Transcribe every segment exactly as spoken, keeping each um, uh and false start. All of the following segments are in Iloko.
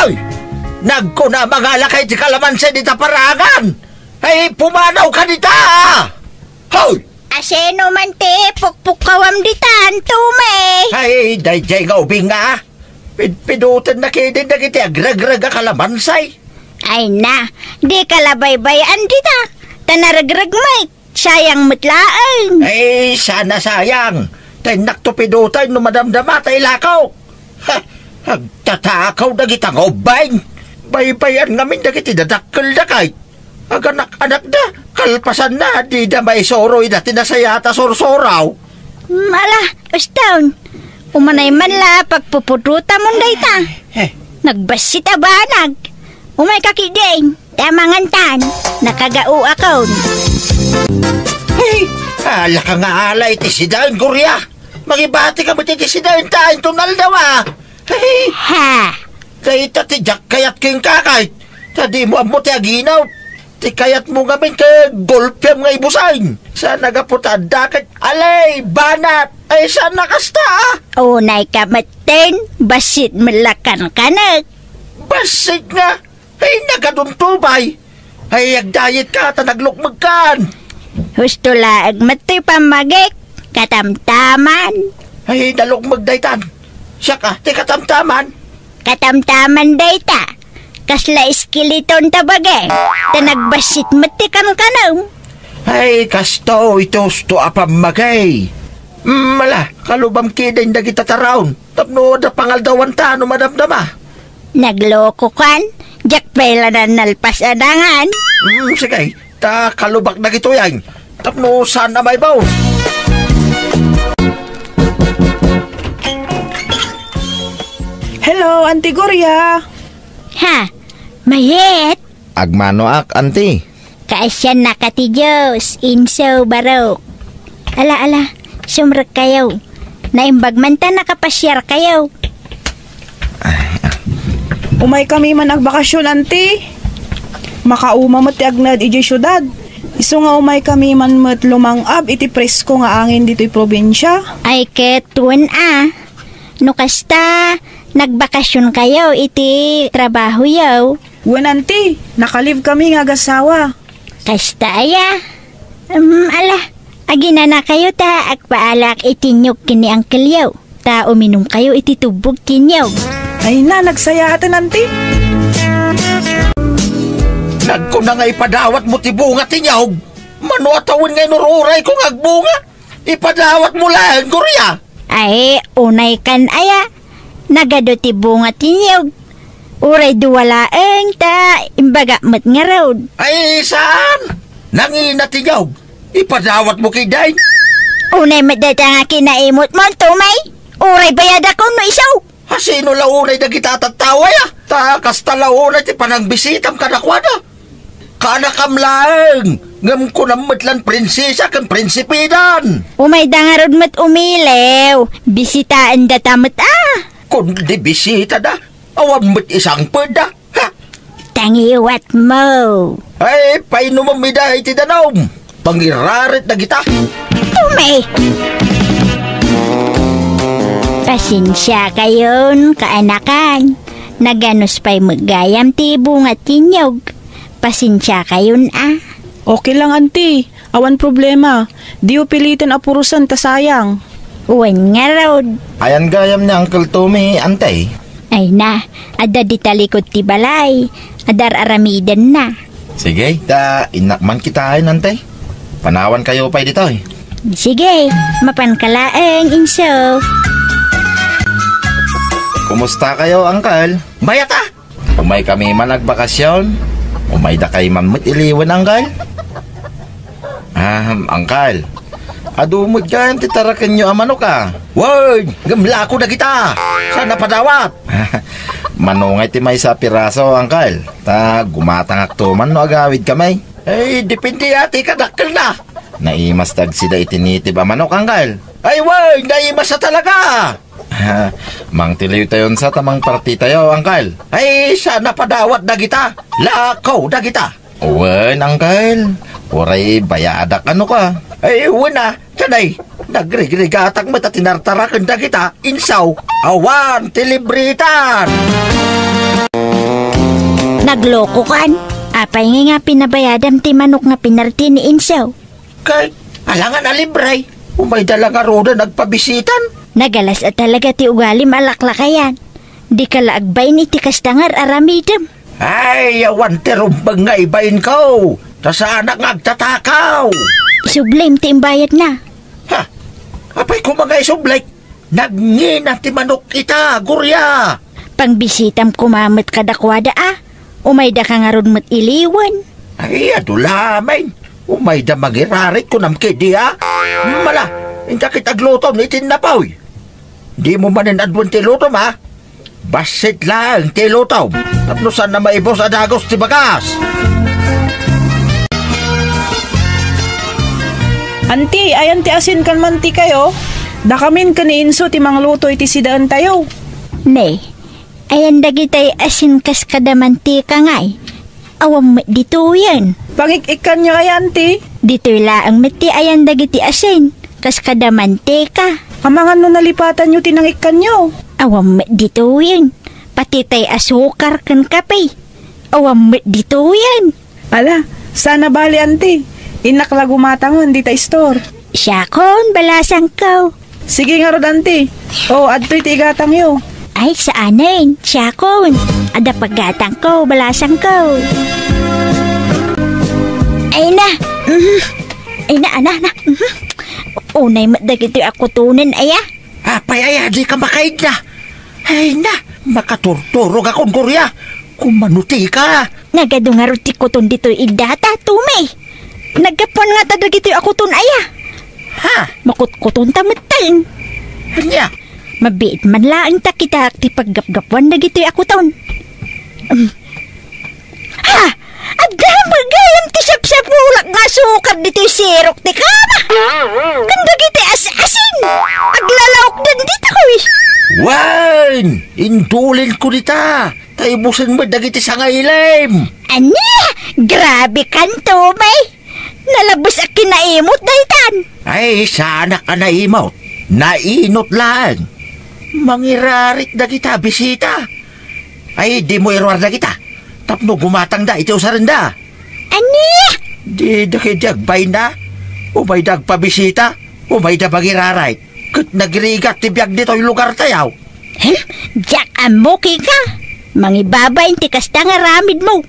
Ay, nagkuna, mangalakay ti kalamansi dita parangan. Ay, pumanawka dita. Hoy! Asino man ti pukpukkawam ditan, Tommy? Ay, daydiay nga ubing nga. Pidpidotennak idi dagiti agregreg a kalamansi. Ay na, dika la baybay-an dita. Ta naregreg met, sayang met laeng. Ay, saan a sayang. Ta innakto pidoten no madamdama ta ilakaw. Ha, agtatakaw dagita nga ubbing. Baybay-an ngamin dagiti dadakkelda kay. Aganak-anakda, kalpasanna, dida maisuro ida ti nasayaat a sursuraw. Mm, ala, uston. Umanay man la, pagpupudutamon dayta. Eh. Nagbassit a banag. Umayka ketdin, ta mangantan. Nakagauakon. Hey, alaka nga ala iti sidaen, Gloria. Mangibatika met iti sidaenta inton aldaw, a. Hey. Ha? Dayta ti diak kayat kenka, kay ta dimo ammo ti aginaw. Ti kayatmo ngamin ket golpem nga ibusen. Saan a gapu ta adda ket alay, banat, ay saan a kasta, a. Unayka metten, bassit met la kankanek. Bassit nga, ay nagadunto bay. Ay agdayetka ta naglukmegkan. Husto laeng met ti pammagik, katamtaman. Ay nalukmeg daytan. Siak a, ti katamtaman. Katamtaman dayta. Kasla eskeleton ta bagi. Ta nagbassit met ti kankanem. Ay, kastoy ti husto a pammagi. Mm, ala, kalubam ketdin dagita taraon. Tapno adda pangaldawanta no madamdama. Naglokokan, diak pay la nalpas a dangan. Mm, sige. Ta kalubak dagitoy ay tapno saan a maibaw. Hello, Auntie Gloria. Ha? Mayat? Agmanoak, Auntie. Kaasiannaka ti Dios, inso, barok. Ala, ala, sumrekkayo. Naimbag man ta nakapasiarkayo. Ay, ah. Umaykami man agbakasyon, Auntie. Makauma met ti agnaed idiay siudad. Isu nga umaykami man met lumang-ab iti presko nga angin ditoy probinsia. Ay, ket wen a. No kasta, nagbakasyonkayo iti trabahoyo. Wen, Auntie, naka-leave kami nga agasawa. Kasta aya? Em, ala, aginanakayo ta agpaalaak iti niyog ken ni angkelyo, ta uminumkayo iti tubbog ti niyog. Ay na, nagsayaaten, Auntie. Nagkuna nga ipadawatmo ti bunga ti niyog. Mano a tawen nga inur-urayko nga agbunga? Ipadawatmo laeng, Gloria. Ay, unaykan aya. Nagadu ti bunga ti niyog. Uray dua laeng ta imbagak met ngarud. Ay, saan? Nangina ti niyog. Ipadawatmo ketdin. Unay met dayta nga kinaimutmo, Tommy. Uray bayadak no isu. Asino la unay dagita a tattao aya? Ta kasta la unay ti panangbisitam kadakuada. Kaanakam laeng, ngem kunam met lan prinsesa ken prinsipedan. Umayda ngarud met umiliw, bisitaendata met a. Kundi bisitada, awan met isangpetda. Ha? Tangiwatmo. Ay, painumem ida iti danum. Pangirarit dagita. Tommy! Pasensiakayon, kaanakan. Naganus pay met gayam ti bunga ti niyog. Pasensiakayon a. Okay lang, Auntie. Awan problema. Diyo piliten a purosen ta sayang. Wen ngarud. Ayan gayam ni Uncle Tommy, Auntie? Ay na, adda di talikod ti balay. Adar-aramidenna. Sige, ta innak man kitaen, Auntie. Panawankayo pay ditoy. Sige, mapanka laeng, inso. Kumustakayo, Uncle? Mayat a! Umaykami man agbakasyon. Umaydakay man met iliwen, Uncle. Ah, Uncle. Adu met gayam ti tarakenyo a manok a. Wen, ngem lako dagita. Saan a padawat? Mano ngay ti maysa a piraso, Uncle. Ta gumatangakto man no agawidkami. Ay, depende a ti kadakkelna. Naimas ti agsida iti native a manok, Uncle. Ay, wen, naimas a talaga. Mangtiliwtayon sa ta mangpartitayo, Uncle. Ay, saan a padawat dagita. Lako dagita. Wen, Uncle. Uray bayadak, ano ka? Ay, wen a. Kanay, nagrigrigatak met a tinartaraken dagita, insaw. Awan ti libritan. Naglokokan? Apay ngay nga pinabayadam ti manok nga pinarti ni Insaw? Kay, alangan a libre. Umayda la ngaruden agpabisitan. Nagalas a talaga ti ugalim a laklakayan. Dika la agbain iti kasta nga ar-aramidem. Ay, awan ti rumbeng nga ibainko. Ta saanak nga agtatakaw. Sublim ti imbayadna. Ha? Apay koma nga isublik? Nagngina ti manok ita, Gloria. Pangbisitam koma met kadakuada a. Umayda ka ngarud met iliwen. Ay, adu la amin. Umayda mangirarit kunam kadi a. Mala, inta kit aglutom iti innapoy. Dimo manen aduen ti lutom, ha? Bassit laeng ti lutom. Tapno saan a maibus a dagus ti bagas. Anti, ayan ti asin ken mantikayo? Dakamin ken ni Inso ti mangluto iti sidaentayo. Ne, ayan dagitay asin kas kada mantika ngay. Awan met ditoyen. Pangik-ikkanyo aya, anti? Ditoy laeng met ti ayan dagiti asin, kas kada mantika. Amangan no nalipatanyo ti nangikkanyo. Awan met ditoyen. Pati tay asukar ken kape. Awan met ditoyen. Ala, sana bali, anti. Innak la gumatangen dita istor. Siakon, balasangko. Sige ngarud, anti. O, adtoy ti igatangyo. Ay, saanen. Siakon. Adda paggatangko, balasangko. Ay na. Mhm. Ay na, ana, na. Mhm. Unay met dagitoy a kutonen, aya. Apay aya, dika makaidda? Ay na, makaturturogakon, Gloria. Kumano tika? Nagadu ngarud ti kuton ditoy iddata, Tumi. Naggapuan ngata dagitoy a kuton aya. Ha? Makutkutonta metten. Ania? Mabiit man laeng ta kitaak ti paggapgapuan dagitoy a kuton. Em. Ha? Adda met gayam ti sapsapulak nga asukar ditoy sirok ti kama. Ken dagiti as-asin. Aglalaokdan ditoy. Wen, indulinko dita. Ta ibusen met dagiti sangailim. Ania? Grabe kan, Tumi. Nalabes a kinaimot daytan. Ay, saanak a naimot. Nainot laeng. Mangirarit dagita bisita. Ay, dimo iruar dagita. Tapno gumatangda iti usarenda. Ania? Dida ketdi agbainda. Umayda agpabisita. Umayda mangirarit. Ket nagrigat ti biag ditoy lugartayo. Hem? Diak ammo kenka. Mangibabain ti kasta nga aramidmo.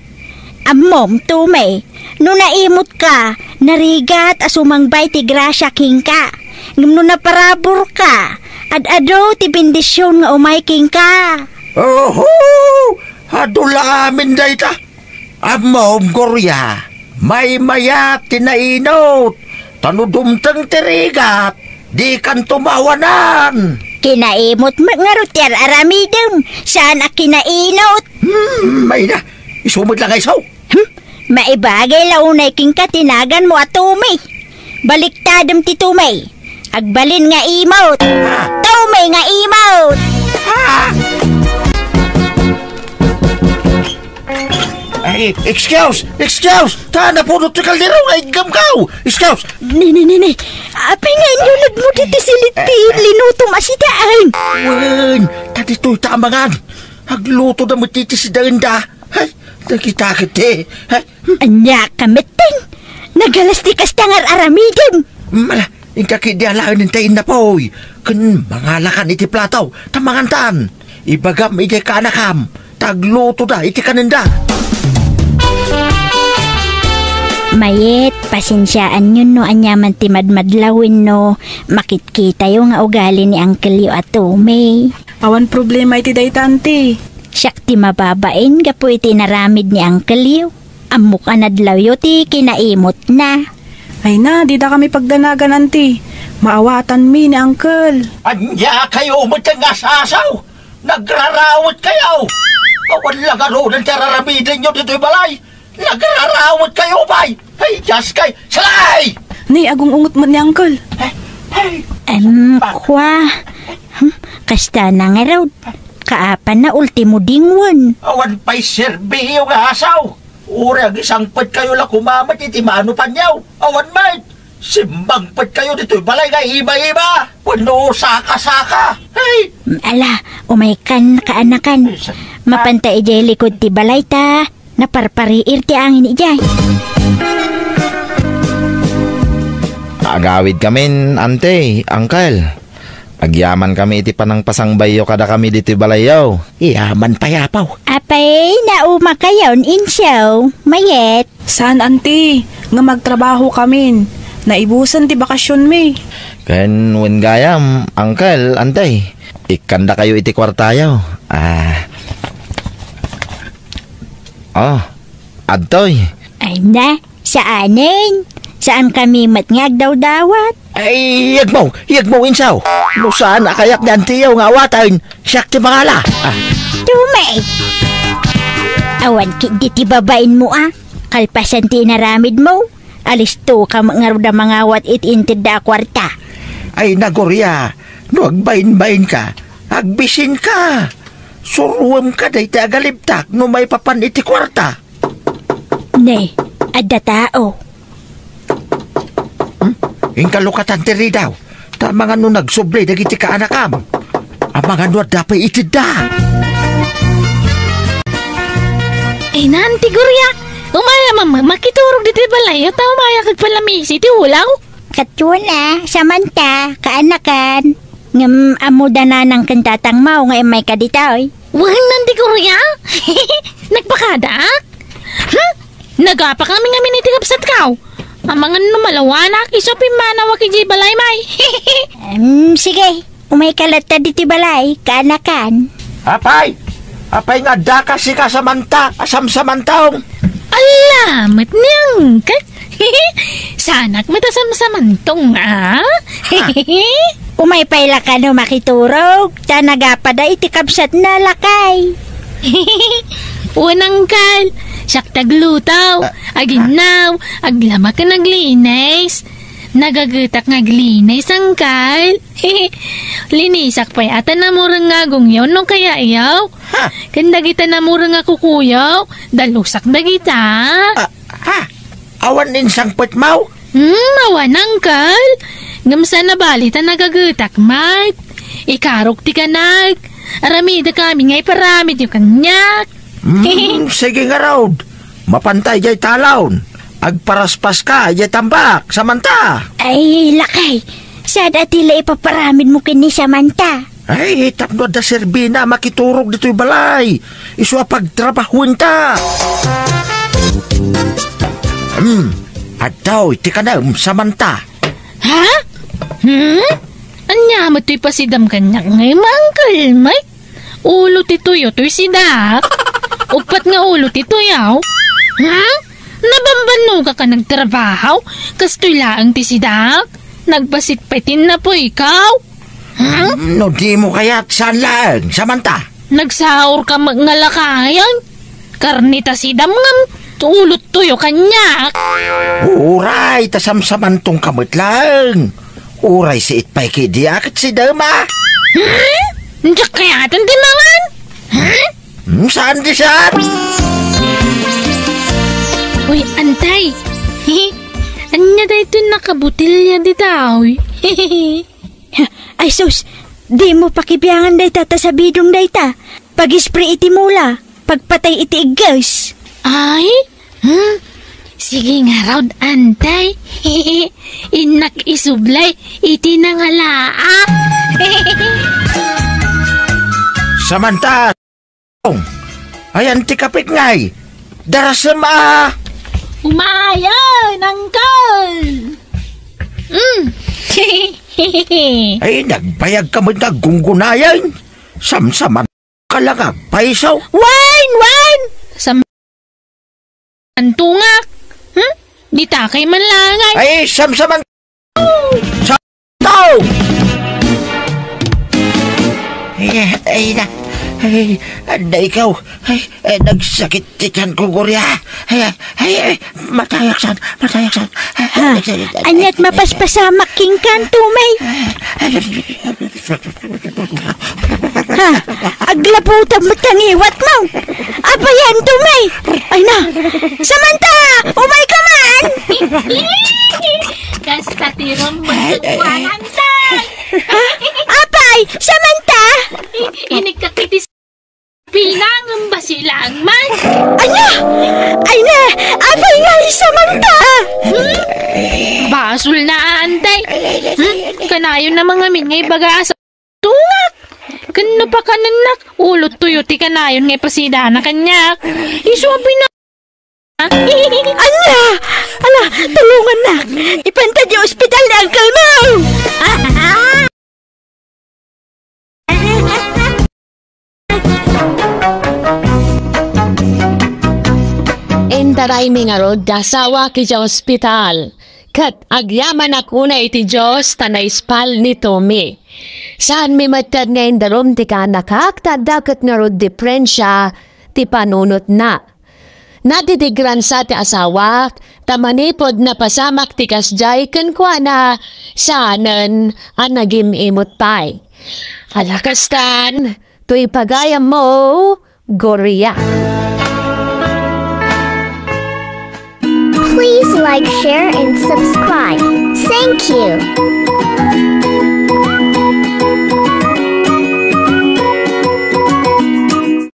Ammom, Tumi, no naimotka, narigat a sumangbay ti grasia kenka. Ngem no naparaburka, ad-adu ti bendision nga umay kenka. Oho! Adu la amin dayta. Ammom, Gloria, maymayat ti nainot, ta no dumteng ti rigat, dikanto maawanan. Kinaimot met ngarud ti ar-aramidem, saan a kinainot. Hmm, mayna, isu met la nga isu. Hmm, maibagay la unay kenka ti naganmo a Tumi. Baliktadem ti Tumi. Agbalin nga imot. Ah! Tumi nga imot! Ah! Ay, excuse! Excuse! Ta napudot ti kaldero nga iggamkaw! Excuse! Ni, ni, ni, ni. Apay nga inyunodmo diti silit ti linutom a sidaen? Wen, ta ditoy ta amangan. Agluto da met iti sidaenda. Ay, dagita ket ti. Ay. Ania ka metten? Nagalas ti kasta nga ar-aramidem. Mala, inka ketdi alaen ta innapoy. Ken mangalakan iti plato, ta mangantan. Ibagam idiay kaanakam, ta aglutoda iti kanenda. Mayet, pasensiaanyon no aniaman ti madmadlaw wenno makitkitayo nga ugali ni angkelyo a Tumi. Awan problema iti dayta, anti. Siak ti mababain gapu iti inaramid ni angkelyo. Ammok a nadlawyo ti kinaimotna. Ay na, dida kami pagdanagan, anti. Maawatanmi ni angkel. Ania kayo met nga sasaw? Nagrarawet kayo! Awan la ngaruden ti ar-aramidenyo ditoy balay! Nagrarawet kayo pay! Ay, Diyos kay, salay! Ni, agung-ungot met ni angkel. Ay, ay. Em, kwa. Hmm, kasta na ngarud. Kaapan na ultimo dingwen. Awan pay serbiyo nga asaw. Uray agisangpet kayo la kumamet iti manupanyo. Awan met. Simmangpet kayo ditoy balay nga iba-iba. Wenno saka-saka. Hey! Ala, umaykan, kaanakan. Ay, sa- Mapanta idiay likod ti balay ta naparpariir ti angin idiay. Agawid kamin, ante, angkel. Agyamankami iti panangpasangbayyo kadakami ditoy balayyo. Yaman pay, apo. Apay, naumakayon, insaw. Mayat. Saan, anti, nga magtrabaho kamin. Naibusen ti bakasionmi. Ken wen gayam, angkel, ante, ikkandakayo iti kuartayo. Ah. Oh, adtoy. Ay na, saanen. Saan kami met nga agdawdawat? Ay, yegmo, yegmo, insaw. No saan a kayak ni antiyo nga awaten, siak ti mangala. Ah. Tumay! Awan ketdi ti babainmo, a. Kalpasan ti inaramidmo, alisto ka met ngarud a mangawat iti intedda a kuarta. Ay, Nagoria, no agbainbainka, agbisinka. Suroemka dayta agalibtak no maipapan iti kuarta. Ne, adda tao. Hmm? Inka lukatan ti ridaw. Ta amangan no nagsubli dagiti kaanakam. Amangan no adda pay itedda. Ay, nanti, Gloria. Umaya, mama, makiturog ditoy balay. Ta umaya kag palamisi ti ulaw. Katuna, Samantha, kaanakan. Ngem ammoda nanang ken tatangmo nga immayka ditoy. Wen, nanti, Gloria? Nagpakadak? Hmm? Nagapakami ngamin iti kabsatko. Amangan no malawanak, isu a pimmanawak idiay balay, may. Em, sige. Umayka latta ditoy balay, kaanakan. Apay! Apay nga addaka sika, Samantha, a samsamantong? Ala, met ni angkek. Saanak met a samsamantong, a? Umay pay la kano makiturog, ta nagapada iti kabsatna, lakay. Wen, angkel, siak ti agluto, ah, aginnaw, aglaba ken aglinis. Nagagetak nga aglinis, angkel. Linisak pay a ta namureng nga agongyo no kayayo. Ha? Ken dagita namureng a kukuyo, dalusak dagita. Ah, ha? Awan insangpetmo? Hmm, awan, angkel. Ngem saan a bali ta nagagetak met. Ikarok ti kanak. Aramidek amin nga iparamidyo kaniak. Hmm, sige ngarud. Mapanta idiay talon. Agparaspaska idiay tambak, Samantha. Ay, lakay. Saan a ti la ipaparamidmo ken ni Samantha? Ay, tapno adda serbina a makiturog ditoy balay. Isu a pagtrabahuenta. Hmm, adtoy ti kanem, Samantha. Ha? Hmm? Ania met toy pasidam kaniak nga ima, angkel Mike? Ulo ti tuyo toy sidak. Uppat nga ulo ti tuyo. Hmm? Nabambannogak a nagtrabaho? Kastoy laeng ti sidak? Nagbasit pay ti napuyko. Hmm? No dimo kayat, saan laeng, Samantha? Nagsaurka met nga lakayan. Karne ta sidam ngem, ulo tuyo kaniak. Uray, ta samsamantongka met laeng. Uray siit pay ketdi a ket sidam a. Hmm? Diak kayaten ti mangan? Hmm? Hmm, saan di saan? Uy, antay. Ania daytoy nakabotelya ditoy? Ay sus, dimo pakibiangan dayta ta sabidong dayta. Pag-spray iti mula, pagpatay iti igges. Ay? Hmm? Sige ngarud, antay. Innak isublay iti nangalaak. Samantha! Ayan ti kapet ngay. Darasem a. Umayen, angkel. Mm. Ay, nagbayagka met nga aggunggunayen. Samsaman ka la nga agpayso. Wen, wen! Sam-, antungak. Hmm? Ditakay man langay. Ay, samsaman. Sa-, tao! Ay, ay na. Ay, anda ikaw? Ay, ay, nagsakit ti tiyan ko, Gloria. Ay, ay, ay, matayaksan, matayaksan. Ha? Aniat mapaspasamak kenka, Tumay? Ha? Aglaputan met ti ngiwatmo. Apayen, Tumay? Ay na. Samantha! Umayka man! Kasta Asulna, antay. Hmm? Kanayon na mangamin nga ibaga a sa tungak. Ken no pakanennak, ulo tuyo ti kanayon nga ipasidana kaniak. Isu a bina-, Ania! Ala, tulongannak! Ipanta di ospital ni uncle mo! Intaraymi ngarud ti asawak idiay ospital, ket agyamanak unay iti Dios ta naispal ni Tommy. Saanmi met nga indarum ti kaanakak ta adda ket ngarud diferensia ti panunotna. Nadidigransa ti asawak, ta manipud napasamak ti kasdiay kenkuana, saanen a nagim-imot pay. Ala kastan, to ipagayammo, Gloria. Please like, share, and subscribe. Thank you.